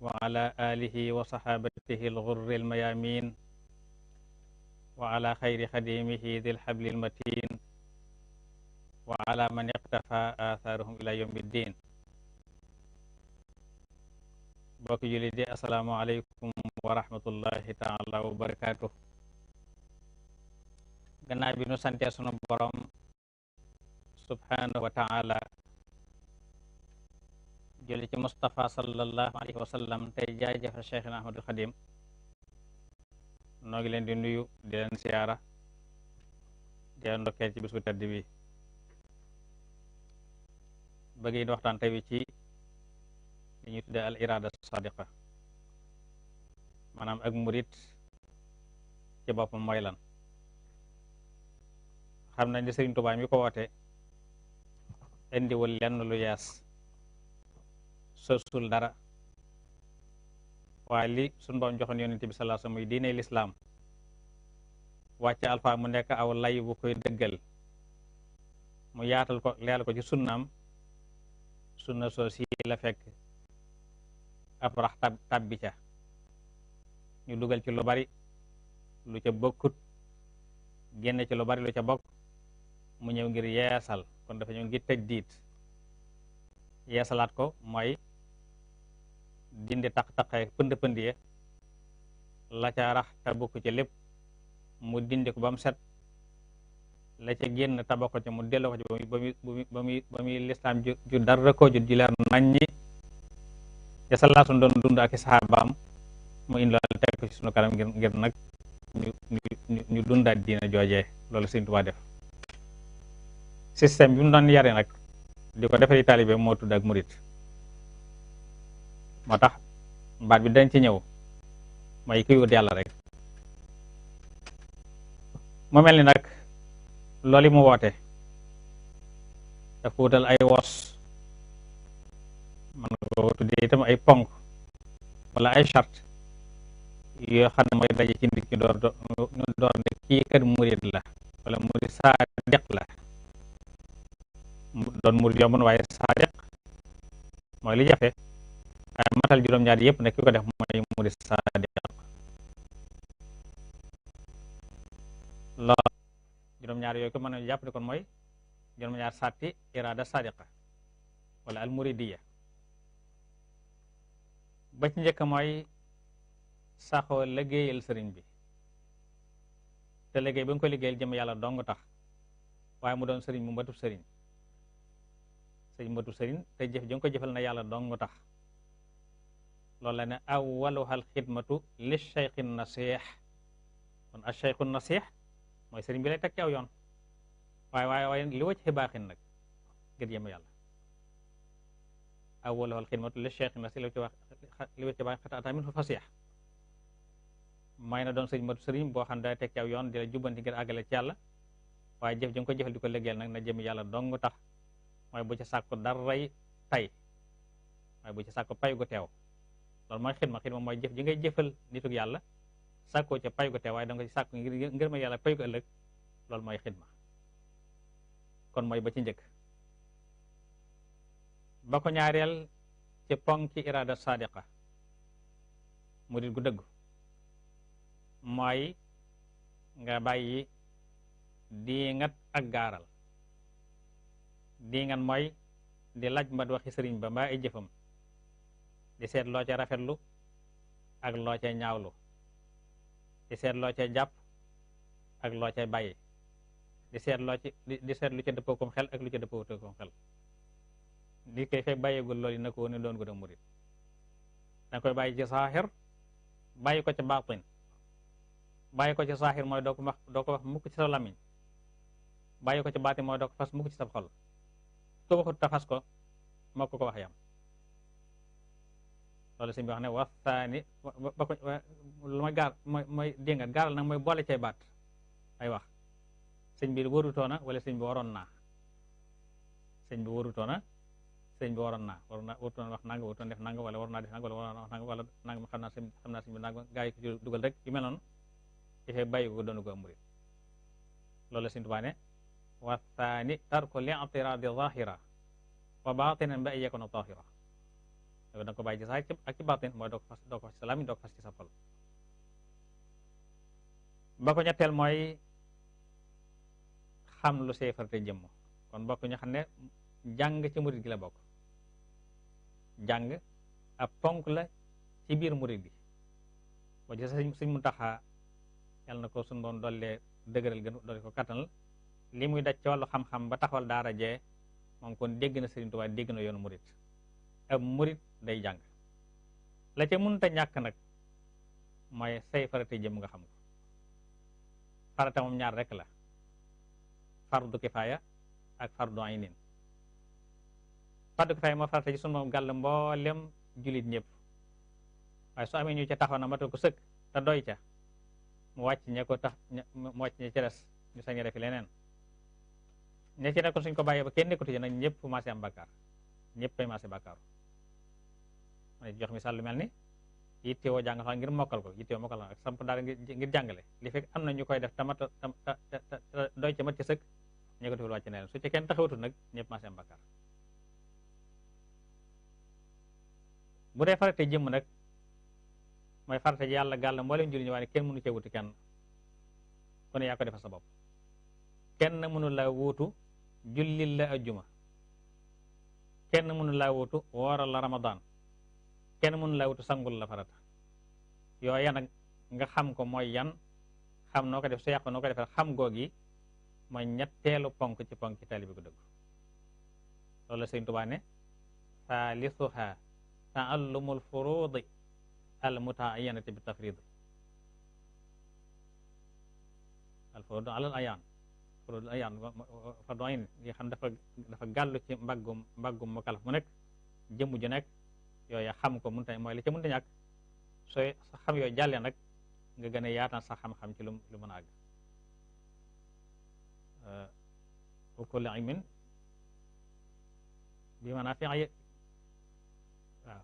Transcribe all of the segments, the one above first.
wa ala alihi wa sahabatihi al-ghurri al-mayamin wa ala khayri khadimihi dhil habli al-matin wa ala man iqtafa atharuhum ila yawmiddin. Bokk julli di assalaamu aleykum wa rahmatullahi taala wa barakatuh. Gannaaw bi nu sante sunu borom subhanahu wa taala, julli ci Mustafa sallallahu alayhi wa sallam, tey jaajëfal Cheikhina Ahmadul Xadim, noo ngi leen di nuyu di leen siyaara di leen ndokkeel ci bis bu tedd bi. bëgg yi waxtaan tey wi ci li ñuy tuddee al irada sadiqa, maanaam ak murit ci boppam mooy lan. xam nañ ne Sëriñ Tuubaa mi ko woote indiwul lenn lu yees, sosul dara, waaye li suñu Boroom joxoon yonent bi sallallahu alayhi wasallam muy diine lislaam, wàcce alfa mu nekk aw lay bu koy dëggal, mu yaatal ko leeral ko ci sunnaam. sunna soo si la fekk ab rax tabbi ca, ñu dugal ci lu bari lu ca bokkut, génne ci lu bari lu ca bokk, mu ñëw ngir yeesal. kon dafa ñëw ngir tëj diit, yeesalaat ko mooy dindi taq-taqe pënd ye la ca rax te bokk ci lépp mu dindi ko ba mu set, la ca génn te bokk ci mu delloo ko ci ba muy lislaam ju dara ko ju ji leer naññi ca salaasu doon dund ak i saxaabaam, mu indi loolu teg ko ci sunu kanam ngir nag ñu dundaat diina joojee. loolu Sëriñ Tuubaa def système bi mu doon yare nag di ko defari taalibe moo tudd ak murit. moo tax baat bi dañ ci ñëw mooy kuy wut yàlla rek. mu mel ni nag loolu mu woote dafa wutal ay wos, man nga ko tuddee itam ay ponk wala ay charte yoo xam ne mooy daje ci nit ki door ne kii kat murit la wala murit saadiq la. doon murit yomb na, waaye saadiq mooy li jafe. ay matal juróom-ñaar yëpp ne ki ko def mooy murit saadiq. lool juróom-ñaar yooyu ko mën a jàpp ne kon mooy juróom-ñaar sàtti irada sadiqa wala al muridiya. ba ci njëkk mooy saxoo liggéeyal sëriñ bi, te liggéey ba nga ko liggéeyal jëm yàlla dong tax, waaye mu doon sëriñ mu matub sëriñ. sëriñ matub sëriñ te jëf ja nga ko jëfal na yàlla dong tax. loolu la ne awwaluhal xidmatu li cheikhin nasih. kon a cheikhu nasih mooy sëriñ bi lay teg ci aw yoon, waaye li wacc xibaaxin nag ngir jëm yàlla. awwaluhal xidmatu li cheikhin nasih li wacc xibaaxin xata ata min fa fasih, mooy na doon sëriñ matu sëriñ boo xam ne day teg ci aw yoon di la jubbanti ngir àggale ci yàlla, waaye jëf ja nga ko jëfal di ko liggéeyal nag na jëm yàlla dong tax. mooy bu ci sàkku daray tay, mooy bu ci sàkku pay gu teew. loolu mooy xidma. xidma mooy jëf ji ngay jëfal nituk yàlla sàkkoo ca pay gu teew, waaye da nga ci sàkku ngir ma yàlla pay gu ëllëg. loolu mooy xidma. kon mooy ba ci njëkk. ba ko ñaareel ci ponki irada sadiqa, murit gu dëggu, mooy nga bàyyi diingat ak gaaral. diingat mooy di laaj mbat waxi sëriñ ba mbaa ay jëfam, di seet loo ca rafetlu ak loo ca ñaawlu, di seet loo ca jàpp ak loo ca bàyyi, di seet lu ca dëppoo kom xel ak lu ca dëppoo kom xel. li koy fekk bàyyigul loolu yi na ko ne doon ko da murit. da koy bàyyi ci saaxir, bàyyi ko ca baatin. bàyyi ko ci saaxir mooy doo ko wax mukk ci sa lamiñ, bàyyi ko ci baatin mooy doo ko fas mukk ci sa xol. ko waxut ta fas ko moo ko wax yam. loolu sëñ bi wax ne waxtaani ba ko lu may gaar mooy déngat gaaral nag mooy boole cay baat ay wax. sëñ bi warutoona wala sëñ bi waroon naa. sëñ bi warutoona, sëñ bi waroon naa warutoona wax nanga, warutoona def nanga, wala waroon naa def nanga, wala waroon naa wax nanga, wala nanga xam naa sëñ bi nanga gaa yi ko ci dugal rek yu mel noonu dafay bàyyi ko doonu ko am murit. loolu sëñ Tuubaa ne waxtaani tarku li'tiradi zahira wa batinan ba ay yakuna tahira. da nga ko bàyyi ci sax ak ci baatin mooy doo ko fas ci làmmiñ doo ko fas ci sa xol. ba ko ñetteel mooy xam lu say farate jëmm kon bokk ñu xam ne jàng ci murid gi la bokk. jàng ab ponk la ci biir murid gi boo ci Sëñ Muntaxa yàlla na ko suñu doon dollee dëgëral gën dolli ko kattanal li muy daj ci wàllu xam-xam ba taxawal daara jee moom kon dégg na Sëriñ Tuubaa dégg na yoonu murid ab murid day jàng la ca mënta ñàkk nag mooy say farate jëm nga xam ko farata moom ñaar rek la fardu kifaaya ak fardu aynin fardu kifaaya moo farata ci sunu moom gàll mboolem jullit ñëpp waaye su amee ñu ca taxaw na matal ko sëkk te doy ca mu wàcc ña ko tax mu wàcc ña ca des ñu sañ a defi leneen ña ci nekkoon suñ ko bàyyee ba kenn nekkatu ci nag ñëpp maase am bàkkaar ñëpp ay maase bàkkaaru ma ne jox misaal lu mel ni yittewoo jàng sax ngir mokkal ko yittewoo mokkal ak samp daal ngir jàngale li fekk am na ñu koy def tamata doy ca mat ci sëkk ña ko deful wàcc na leen su ci kenn taxawatul nag ñëpp maase am bàkkaar bu dee farate jëmm nag mooy farate ji yàlla gàll moo leen julli ñu waaye kenn mënu cee wuti kenn ku ne yaa ko defal sa bopp kenn mënu la wuutu jullil la ajjuma kenn mënu laa wuutu wooral la ramadan kenn mënu laa wuutu sangul la farata yooya nag nga xam ko mooy yan xam noo ko def su yàqu noo ko defee xam googi mooy ñetteelu ponk ci ponk ci taalibe gu dëgg loolu la Sëriñ Tuubaa ne thaalisuha taallumul furuudi al muta'ayyanati bi tafrid al furuud alal ayaan furuud ayaan fardu ayn yi xam dafa gàllu ci mbaggum mu kalaf mu nekk jëmm ju nekk yooyu xam ko mënta mooy li ca mënta ñàkk sooy sa xam yooyu jàllee nag nga gën a yaataan sa xam-xam ci lu mën a àgg wa kullu ilmin bi manaafi' waaw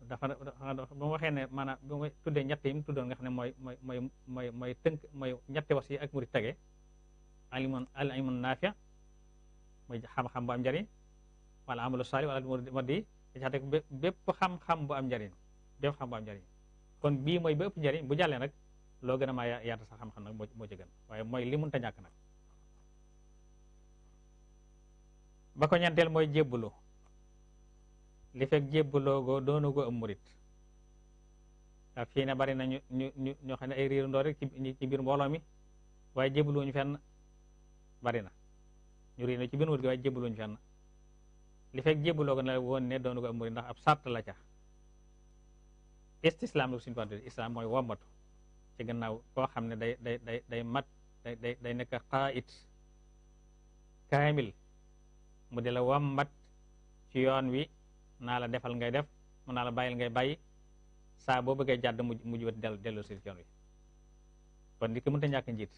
dafa ba mu waxee ne maanaam ba mu tuddee ñett yi mu tuddoon nga xam ne mooy tënk mooy ñetti was yi ak murid tege al ilmun naafi' mooy xam-xam bu am njariñ wala amalu saalih wala modi da ca teg bépp xam-xam bu am njariñ bépp xam bu am njariñ kon bii mooy ba ëpp njariñ bu jàllee nag loo gën a maa yaata sa xam-xam nag moo ci gën waaye mooy li mënta ñàkk nag ba ko ñeenteel mooy jébbulu li fekk jébbuloo goo doonu goo am murit ndax fii ne bari na ñoo xam ne ay riiru ndoo rek ci biir mbooloo mi waaye jébbuluñu fenn bari na ñu riir ci biir murit gi waaye jébbuluñu fenn li fekk jébbuloo ko na woon ne doonu ko am murit ndax ab sart la ca istislaam la suñu tubaab islam mooy wommatu ci gannaaw koo xam ne day mat day nekk qaa'id kaamil mu di la wommat ci yoon wi naa la defal ngay def mu naa la bàyyil ngay bàyyi saa boo bëggee jàdd mu jubati dellu si yoon wi kon nit ki mënta ñàkk njiit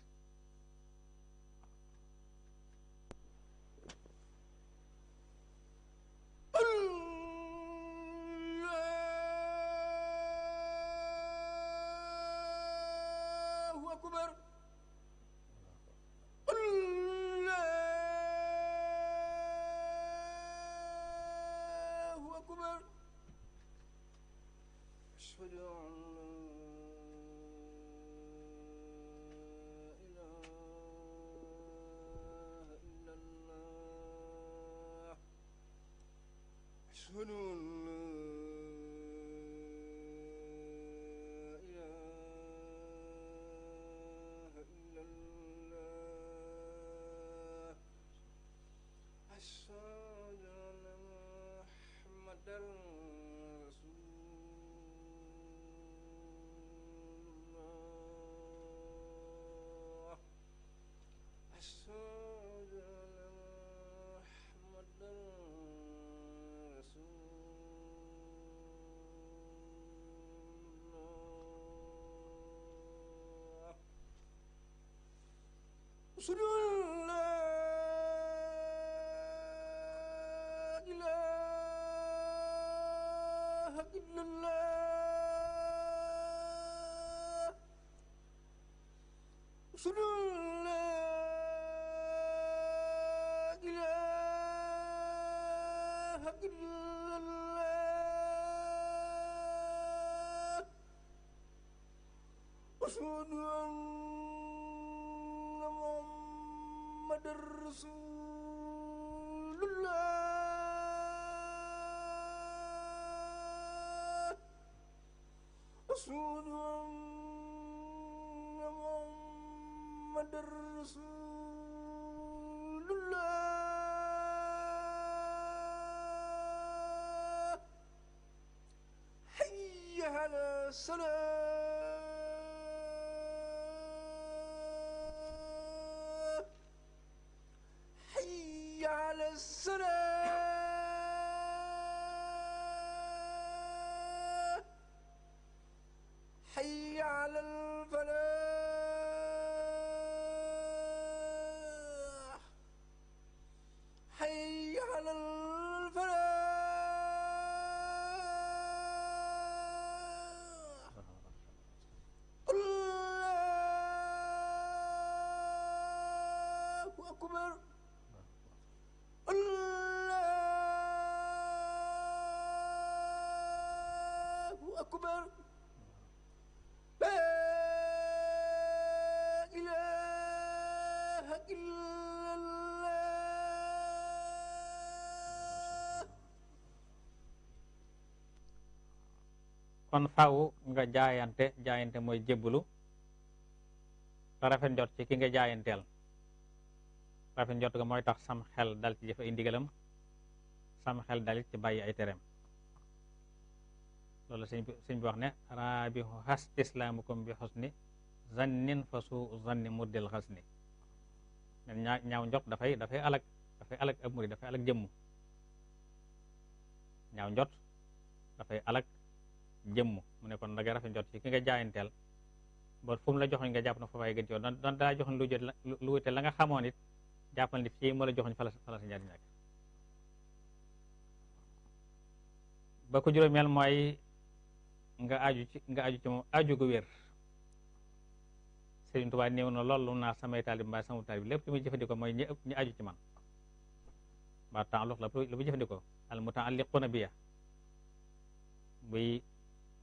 أشهد أن محمد رسول الله أشهد أن محمد رسول الله حي على الصلاة حي على الصلاة حي على الفلاح حي على الفلاح الله أكبر الله أكبر لا إله إلا الله kon faaw nga jaayante mooy jébbalu te rafet njot ci ki nga jaayanteel rafet njot ga mooy tax sam xel dal ci jëf ay ndigalam sam xel dalit ci bàyyi ay tereem loolu sëñ bi wax ne rabihu hastislaamukum bi husni zannin fa suu zanni muddil xasni nen ñaaw njot dafay alag ab murid dafay alag jëmm ñaaw njot dafay alag jëmm mu ne kon da ngay rafet njot ci ki nga jaayanteel ba fu mu la joxoñ nga jàpp na foofaay gën ci yow doon daa joxoñ lu wute la nga xamoon it jàppal ni fii moo la joxoñ fala sa njariñ nekk ba ko juróomeel mooy nga aju ci moom aju gu wér Sëriñ Tuubaa néew na loolu naa samay taalib mbaa sama taalib lépp li muy jëfandikoo mooy ñi aju ci man ba taalluq la lu muy jëfandikoo al mutaalliquuna biya buy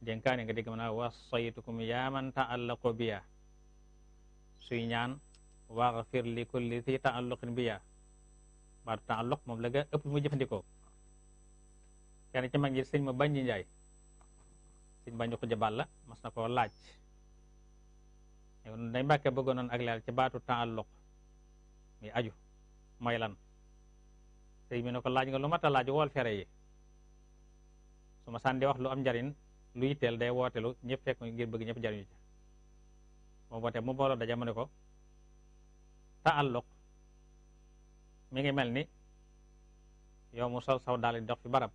dénkaane nga dégg mën naa wasaytukum yaa man taallaqu biya suy ñaan waghfir li kulli fi taalluqin biya ba taalluq moom la nga ëpp lu muy jëfandikoo kenn ci mag ñi sëñ ma baññi njaay sëñ bañu ko jabal la mas na koo laaj day mbàkke bëggoon noon ak leer ci baatu taalluq mi aju mooy lan sëñ mi ne ko laaj nga lu mat a laaj wool fere yi su ma sànni wax lu am njariñ lu yitteel day wootelu ñëpp fekk ngir bëgg ñëpp jariñu ci moom woote mu booloo daja mu ne ko taalluq mi ngi mel ni yow mu sol saw daal di dox fi barab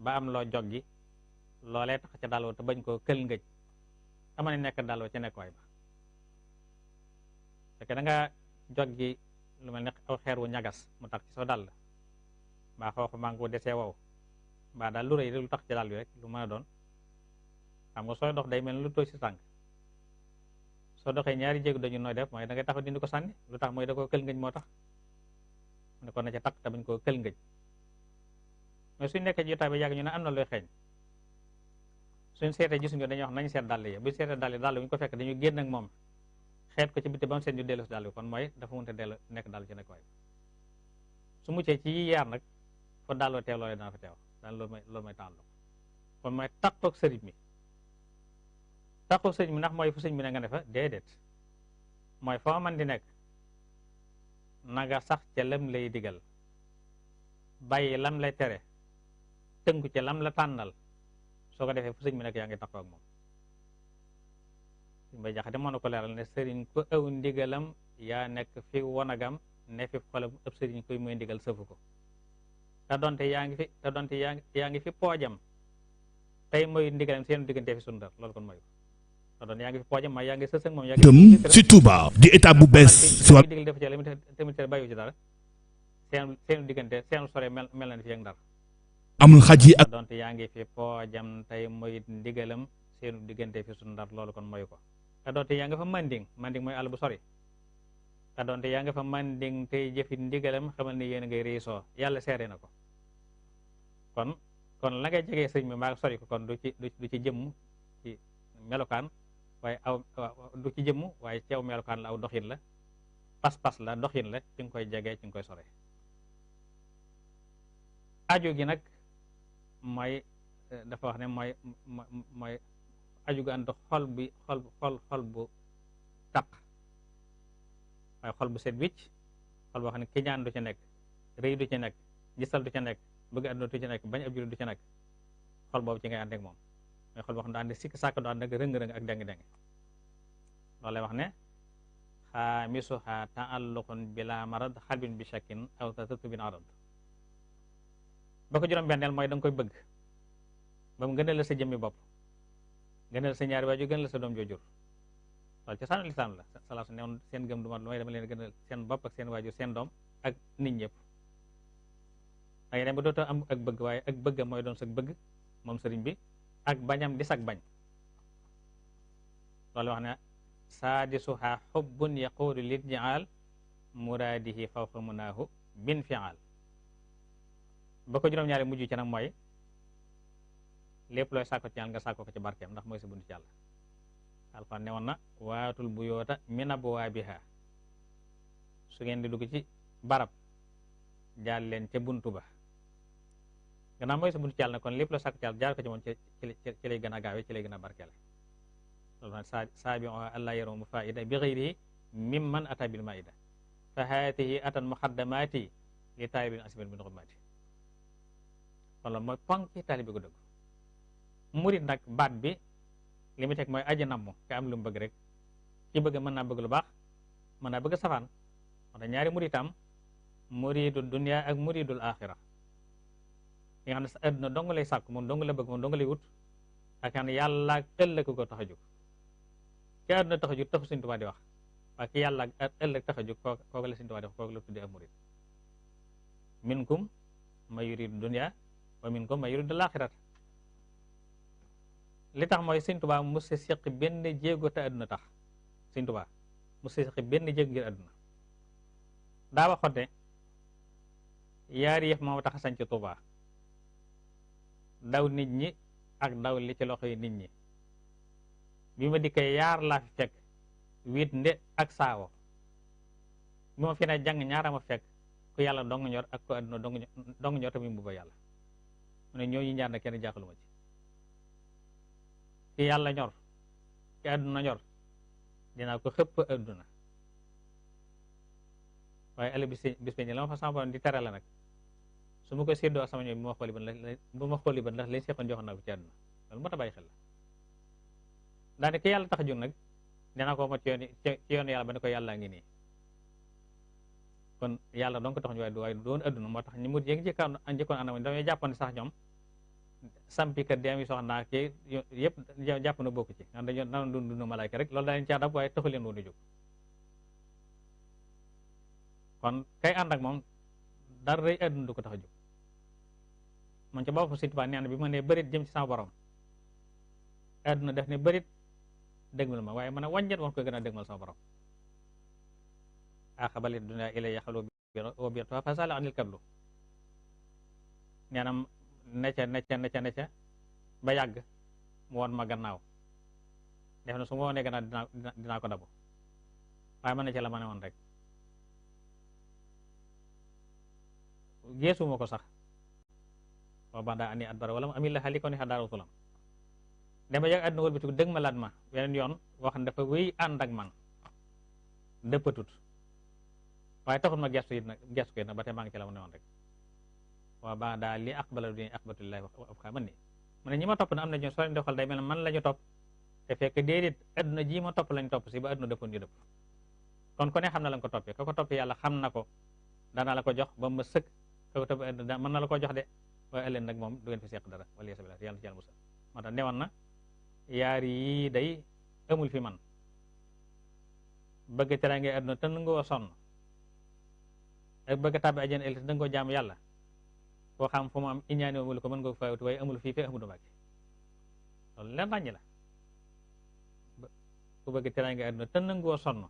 ba am loo joggi loolee tax ca daloo te bañ koo kël ngëj ama ne nekk daloo ca nekkuwaay ba fekk da nga joggi lu mel ne aw xeer wu ñagas mu tax ci sa dàll mbaa xooxu mango desee wow mbaa daal lu rëy lu tax ci dàll bi rek lu mën a doon xam nga sooy dox day mel ne lu tooy si tànk soo doxee ñaari jéegu dañu nooy def mooy da ngay taxaw dindi ko sànni lu tax mooy da koo kël ngëj moo tax mu ne ko na ca takk te bañ koo kël ngëj mais suñ nekkee ci jotaay ba yàgg ñu ne am na looy xeeñ suñ seetee gisuñu dañuy wax nañu seet dàll yi buñ seetee dàll bu ñu ko fekk dañu génn ak moom xeet ko ci bitti ba mu seet ñu dellu si dàll bi kon mooy dafa mënta dellu nekk dàll ci nekk waay su muccee ci yi yaar nag fa dàlloo teew loolee dana fa teew daan loolu mooy tànn kon mooy takkook sëriñ mi takkook sëriñ mi ndax mooy fu sëriñ mi ne nga ne fa déedéet mooy foo man di nekk naga sax ca lam lay digal bàyyi lam lay tere tënku ca lam la tànnal soo ko defee fu sëriñ mi nekk yaa ngi takkoo ak moom suñ bay jaxate moo na ko leeral ne sëriñ ku aw ndigalam yaa nekk fi wanagam ne fi xolam ëpp sëriñ koy muy ndigal sëfu ko te donte yaa ngi fi poojam tey mooy ndigalam seen diggante fi sundar loolu kon mooy te doon yaa ngi fi poojam mooy yaa ngi sës ak moom gëm si Touba di état bu bees si wàllu digal def ci tamit bàyyiwu ci dara seen diggante seen sore mel na ni fi ak ndar amul xaj yi ak donte yaa ngi fi poojam tey mooy ndigalam seenu diggante fi sunu ndar loolu kon mooy ko te donte yaa nga fa manding mooy àll bu sori te donte yaa nga fa manding tey jëfi ndigalam xamal ni yéen a ngay réisoo yàlla seere na ko kon la ngay jegee sëñ bi maa sori ko kon du ci jëmm ci melokaan waaye du ci jëmm waaye ci aw melokaan la, aw doxin la, pas-pas la, doxin la, ci nga koy jegee ci nga koy sore. aju gi nag mooy dafa wax ne mooy aju gu ànd xol bu taq waaye xol bu set wicc, xol boo xam ne kiñaan du ci nekk, rëy du ci nekk, gisal du ci nekk, bëgg àdduna du ci nekk, bañ ab jullit du ci nekk. xol boobu ci ngay ànd ak moom mooy xol boo xam ne du ànd sikk sàkk, du ànd ak rëng-rëng ak deng-deng. loolu lay wax ne xaamisuha taalluqun bila marad xalbin bi shakkin aw tatatubin arad. ba ko juróom-benneel mooy da nga koy bëgg ba mu gënal la sa jëmmi bopp, gënal sa ñaari waajur, gënal la sa doom joojur. loolu ci saanu lislaam la. salaasu newoon seen gëm du ma lu may dama leen gënal seen bopp ak seen waajur, seen doom ak nit ñëpp. da ngay dem ba dootoo am ak bëgg, waaye ak bëgg mooy doon sa bëgg moom sëriñ bi, ak bañam di sag bañ. loolu wax ne saadisuha xubbun yaquudu lil jaal muraadihi fawqa munaahu bin fial. ba ko juróom-ñaari mujj ci nag mooy lépp looy sàkko ci yàlla nga sàkko ko ci barkeem, ndax mooy sa bunt ci yàlla. Alxuraan ne woon na waatul buyoota min abwaabiha, su ngeen di dugg ci barab jaar leen ca buntu ba. gannaaw mooy sa buntu ci yàlla nag kon lépp loo sàkko ci yàlla jaar ko ci moom ci lay gën a gaawee, ci lay gën a barkeele. loolu nag saabiu allaa yarumu faida bi xayrihi mimman ata bil maida fa haatihi atan muxaddamaati li taayibin asibin bi nuxumaati. kon loolu mooy ponki taalibe gu dëgg. murit nag baat bi li mu teg mooy aji namm ka am lu mu bëgg rek. ki bëgg mën naa bëgg lu baax, mën naa bëgg safaan. wax ñaari muritam muridul dunya ak muridul axira. li nga xam ne sa àdduna dong lay sàkk, moom dong la bëgg, moom dong lay wut, ak xam ne yàlla ak ëllëg ko tax a jóg. ki àdduna tax a jóg taxu Sëñ Tuubaa di wax, waaye ki yàlla ak ëllëg tax a jóg kooku la Sëñ Tuubaa di wax, kooku la tuddee ab murid. minkum man yuridu dunya wa minkum man yuridu al-axirata. li tax mooy Sëñ Tuubaa mos a seq benn jéego te àdduna tax. Sëñ Tuubaa mos a seq benn jéego ngir àdduna. daa waxoon ne yaari yëf moo tax a sañ ci Tuubaa: daw nit ñi ak daw li ci loxo yi nit ñi. bi ma dikkee yaar laa fi fekk, wiit nde ak saawo. bi ma fi ne jàng ñaara ma fekk, ku yàlla dong ñor ak ku àdduna dong ñor tamit mbuba yàlla. mu ne ñooñu ñaar na kenn jaaxaluma ci. ki yàlla ñor, ki àdduna ñor, dinaa ko xëpp àdduna. waaye ëllëg bis bi la ma fa sama borom di tere la nag, su ma ko séddoo ak sama ñoom bu ma xooli ba ndax lañ seqoon joxoon naa ko ci àdduna. loolu moo tax bàyyi xel la. daane ki yàlla tax a jóg nag dinaa ko mot ci yoon yàlla ba ne ko yàllaa ngi nii. kon yàlla doon ko tax ñu waaye doon àdduna. moo tax ñu mut yéegi njëkkoon anam damay jàppoon sax ñoom sampi kat di am yi soxna ki yëpp jàpp na bokk ci nga dañoo naan dund malaayka rek. loolu daa leen caa dab waaye taxu leen woon a jóg. kon kay ànd ak moom dara rëy àdduna du ko tax a jóg. man ca boppam Sëñ Tuubaa nee na bi ma ne bërit jëm ci sama borom, àdduna def ne bërit dëgmal ma, waaye man a wàññet woon ko gën a dëgmal sama borom. axabalit dunya ilayya xalu wa birtuha fasala anil kablu. nee na necca ba yàgg mu woon ma gannaaw, def na su ma woonee gannaaw dinaa ko dabu, waaye man na ca la ma ne woon rek. geesuma ko sax wa banda ani adbara wala mu amil la xali ko ni xadaara tulam. dama yàgg àdduna wëlbatiku dëgg ma laat ma weneen yoon wax ne dafa wéy ànd ak man dëppatut, waaye taxul ma gestu it nag gestu ko it nag ba tey maa ngi ci la ma ne woon rek. wa banda li aqbala duni aqbatullahi wa abqa man ni mu ne ñi ma topp na am na ñoo soo leen di xool day mel ne man la ñu topp, te fekk déedéet àdduna ji ma topp lañ topp si ba àdduna dëppoon ñu dëpp. kon ko ne xam na lañ ko toppee, ka ko toppee yàlla xam na ko, dana la ko jox ba ma sëkk. ka ko toppee àdduna mën na la ko jox de, waaye ëllëg nag moom du ngeen fi seq dara wala yàlla ci yàlla musal. moo tax newoon na yaar yii day amul fi man: bëgg tera ngay àdduna te nangoo sonn, ak bëgg tàbbi àjjana ëllëg te nangoo jaam yàlla. koo xam fu mu am iñaane wul ko mën nga fawut, waaye amul fii fee Ahmadu Mbàkke. loolu leen ràññi la. ku bëgg tera ngay àdduna te nangoo sonn,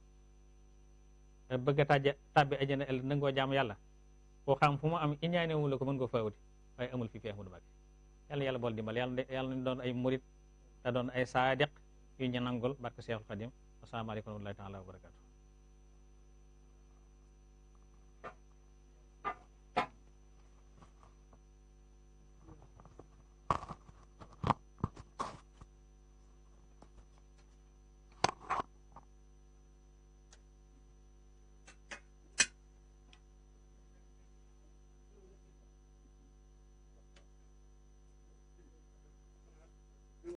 ak bëgg tàbbi àjjana ëllëg nangoo jaam yàlla. koo xam fu mu am iñaane wul ko mën nga fawut, waaye amul fii fee Ahmadu Mbàkke. yàlla bool dimbal yàlla nañ doon ay murit te doon ay saadiq yu ñu nangul barke Seexul Xadim asalaamaaleykum wa rahmatullahi taala wa barakatu